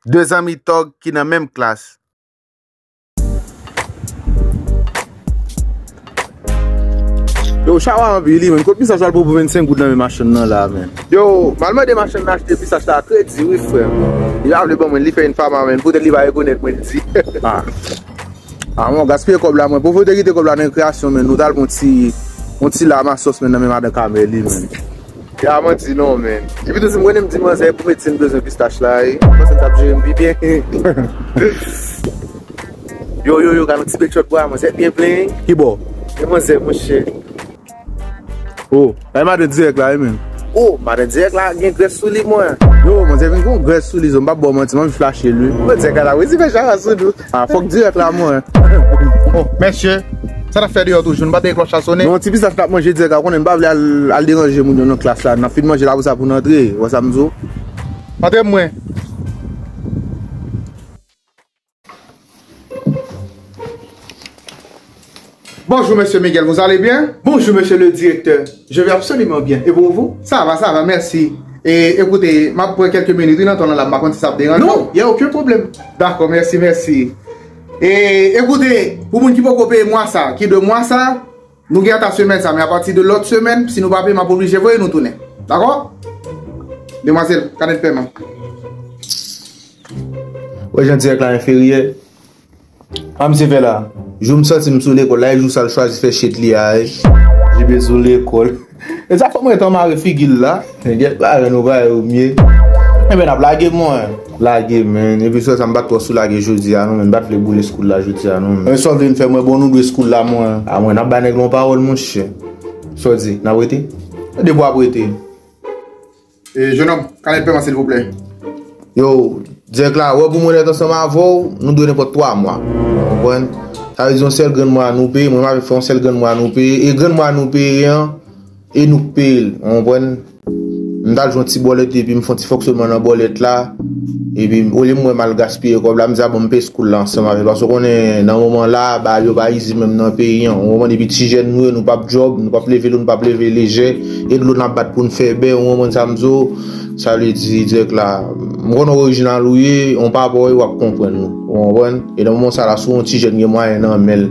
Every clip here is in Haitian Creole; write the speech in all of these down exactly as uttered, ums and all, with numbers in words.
De zanmi tòg ki nan menm klas. Yo, chawa anpil wi, men. Kot misaj al pran pou vennsenk goud nan men machann nan la, men? Yo, m al mande machann nan achte misaj la a kredi wi, frè m. Li pa vle ban mwen, li fè yon fama, men. Poutèt li pa rekonèt mwen, li di. Ah. Ah, mwen gaspiye kòb la, mwen. Pou mwen te kite kòb la nan rekreyasyon, men. Nou t al pran ti, yon ti lamasos, men, nan men madan Kamèli, men. Ya, manti non, men. Epi tou, si m konnen m di manzè pou medsen bezwen pistach la, wi. M panse m t ap jere m pi byen. Yo, yo, yo, gade yon ti bechòt bwa, manzè byen plen. Ki bò? E manzè, monchè. Oh, la e madan dirèk la, wi, men. Oh, madan dirèk la gen grès sou li, mwen. Yo, manzè vin gon grès sou li, zò, m p ap ba w manti, m anvi flache l, wi. Manzè ka la, wi, si fè chara sou nou. Ah, fòk dirèk la, mwen. Oh, mesye, sa n ap fè deyò toujou? Nou pa tande klòch la sonnen? Non, ti pistach n ap manje dirèk la, ou konnen n pa vle al, al deranje moun yo nan klas la. N ap fin manje la pou sa pou n antre, wè sa m di w? Antre mwen. Bonjour, monsieur Miguel, vous allez bien? Bonjour, monsieur le directeur. Je vais absolument bien. Et pour vous? Ça va, ça va, merci. E, ekoute, m ap pran kèlke minit, wi, nan tan lan la, m pa konn si sa ap deranje w. Non, y a aucun problème. Dakò, mèsi, mèsi. E, ekoute, pou moun ki poko peye mwa sa, ki dwe mwa sa, nou gen ata semèn sa, men apati de lòt semèn, si nou pa peye, m ap oblije voye nou tounen. Dakò? Demwazèl, kanèt pèman. Wè jan dirèk la enferyè. A misye fè la. Jou m santi m sou lekòl la, e jou sa l chwazi fè shit li a, e. Jibe sou lekòl. E sa fè m ret anmare figi l la. Nèg bagay nou bagay yo mye. Enben, n ap lage, mwen. Lage, men. Epi sou sa, m pa t twò sou lage jodi a, non, men m pa t vle boule school la jodi a, non, men. E sa w vin fè mwen, bon, nou dwe school la, mwen. A mwen, n ap bay nèg la yon pawòl, monchè. Sa w di, n ap rete? Depi w ap rete. E, jenòm, kanèt pèman, silvouplè. Yo, dirèk la, wè pou mwen rete ansanm avè w, nou dwe nenpòt twa mwa. Ou konprann? Sa vle di yon sèl grenn mwa nou peye, mwen m ap fè yon sèl grenn mwa nou peye, e grenn mwa nou peye an, e nou k peye l, ou konprann? M t al jwenn ti bòlèt, epi m fè yon ti fonksyònman nan bòlèt la, epi olye m wè m al gaspiye kòb la, m di a bon, m peye school la ansanm avè l, paske w konnen nan moman la, bagay yo pa izi menm nan peyi an, ou konprann? Epi ti jèn nou ye, nou p ap djòb, nou p ap leve lou, nou p ap leve lejè, e dlo n ap bat pou n fè bè, ou konprann sa m di w? Sa vle di, dirèk la, m konnen w orijinal ou ye, yon papa w ye, w ap konprann nou. Ou konprann? E nan moman sa la, si yon ti jèn gen mwayen nan men l,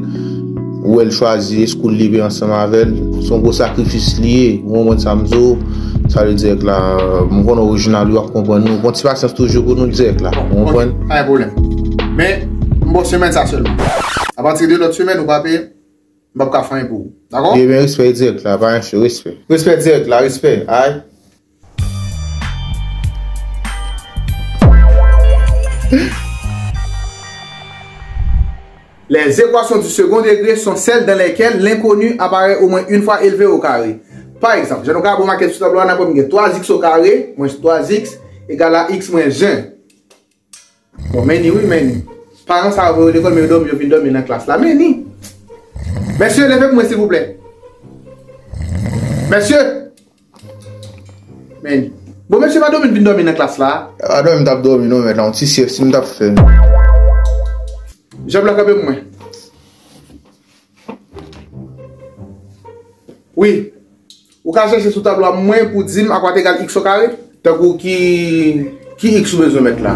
ou wè l chwazi school li peye ansanm avè l, se yon gwo sakrifis li ye. Ou konprann sa m di w? Sa vle dirèk la, m konnen w orijinal ou ye, w ap konprann nou. Pran ti pasyans toujou pou nou dirèk la. Ou konprann? Ok, pa gen pwoblèm. Men, m ba w semèn sa sèlman. Apati de lòt semèn, ou pa peye, m p ap ka fè anyen pou ou. Dakò? Ebyen, respè dirèk la, pa gen cho, respè. Respè dirèk la, respè. Ay. Les équations du second degré sont celles dans lesquelles l'inconnu apparaît au moins une fois élevé au carré. Par exemple, jan nou ka wè makèt sou tablo a, n ap wè m gen twa x au carré mwens twa x égal à x mwens yen. Bon, men ni wi, men ni. Paran sa yo voye yo lekòl, men yo dòmi, yo vin dòmi nan klas la. Men ni. Mesye, leve pou mwen, silvouplè. Mesye! Men ni. Bon, mesye pa dòmi, vin dòmi nan klas la. A dòmi, m t ap dòmi, non, mèt la, yon ti syèst m t ap fè. Janm la kanpe pou mwen. Wi. Ou ka chèche sou tablo a mwen pou di m a kwa t egal x au carré? Tankou ki, ki x ou bezwen mèt la?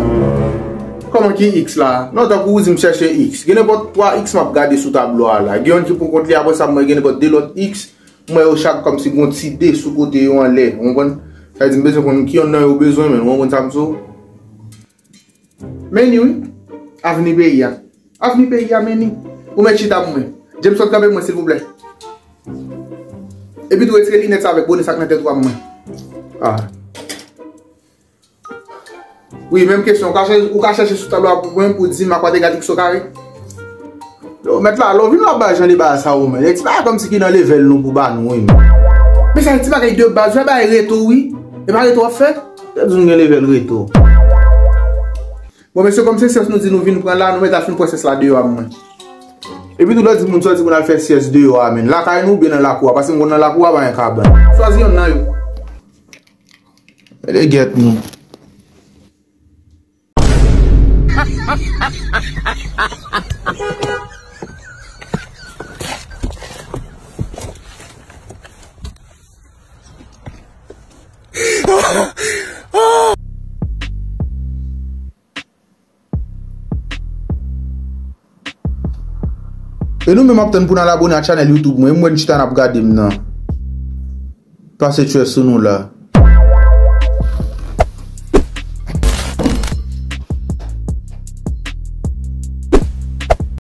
Kòman ki x la? Non, tankou ou di m chèche x. Gen nenpòt twa x m ap gade sou tablo a la. Gen yonn ki pou kont li, apre sa, mwen gen nenpòt de lòt x. Mwen yo chak kòmsi gon ti de sou kote yo anlè. Ou konprann? Sa vle di m bezwen konn ki yonn nan yo bezwen, men. Ou konprann sa m di w? Men ni wi. Avni peyi a. Avni peyi a, men ni. Ou mèt chita pou mwen. Jameson, kanpe pou mwen, silvouplè. Epi tou, retire linèt sa avèk bonè sa k nan tèt ou a pou mwen. Ah. Wi, menm kesyon. Ou ka chèche, ou ka chèche sou tablo a pou mwen pou di m a kwa t egal x au carré? Yo, mèt la, lè w vin la ba jan de bagay sa yo, men. E ti bagay kòmsi ki nan level nou pou ba nou, wi, men. Men sa, ti bagay de baz, fè bagay reto, wi. E pa reto w ap fè? Tèt zong gen level reto. Bon, mesye, kòm se syès nou di nou vin pran la, nou mèt al fin pran syès la deyò a mwen. Epi tou lè w di moun sa, w di moun al fè syès deyò a, men. Lakay nou oubyen nan lakou a? Paske m konn nan lakou a, pa gen kabann. Chwazi yonn nan yo. Mete gyèt nou. E nou menm ap tann pou n al abone a chanèl YouTube mwen, e mwen chita n ap gade m nan. Pase tchwè sou nou la.